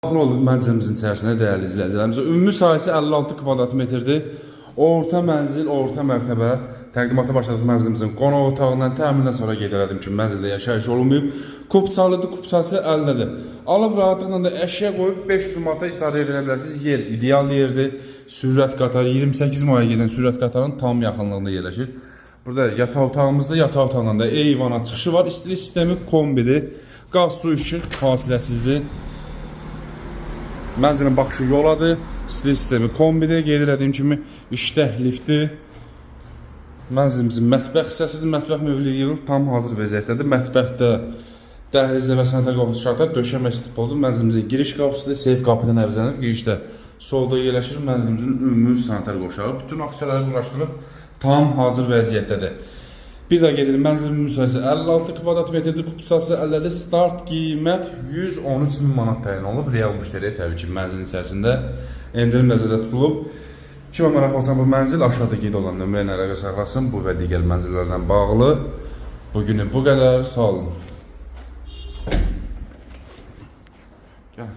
Daxil olduq mənzilimizin içərisinə, dəyərli izləyicilərimiz. Ümumi sahəsi 56 kvadrat metrdir. Orta mənzil, orta mərtəbə. Təqdimata başladıq mənzilimizin qonaq otağından. Təmirdən sonra qeyd elədim ki, mənzildə yaşayış olunmayıb. Kupçalıdır, kupçası əldədir. Alıb rahatlıqla da əşya qoyub 500 manata icarəyə verə bilərsiniz. Yer ideal yerdir. Sürət qatarı 28 maya gedən sürət qatarının tam yaxınlığında yerləşir. Burada yataq otağımızda, yataq otağından da eyvana çıxışı var. İstilik sistemi kombidir. Qaz, su, işıq fasiləsizdir. Mənzilin baxışı yoladır. İstilik sistemi kombidir. Qeyd elədiyim kimi işlək liftdir. Mənzilimizin mətbəx hissəsidir. Mətbəx möbili yığılıb tam hazır vəziyyətdədir. Mətbəxdə, dəhlizdə və sanitar qovşaqda döşəmə istipoldur. Mənzilimizin giriş qapısıdır. Seyf qapıdan əvəzlənib. Girişdə solda yerləşir mənzilimizin ümumi sanitar qovşağı. Bütün aksiyyaları quraşdırılıb tam hazır vəziyyətdədir. Bir daha qeyd edim, mənzilin ümumi sahəsi 56 kvadrat metrdir, kupçası 50-dir. Start qiymət 113 min manat təyin olunub. Real müştəriyə təbii ki, mənzilin içərisində endirim nəzərdə tutulub. Kimə maraq olsa bu mənzil aşağıda qeyd olan nömrə ilə əlaqə saxlasın. Bu və digər mənzillərlə bağlı. Bugünü bu qədər. Sağ olun. Gəl.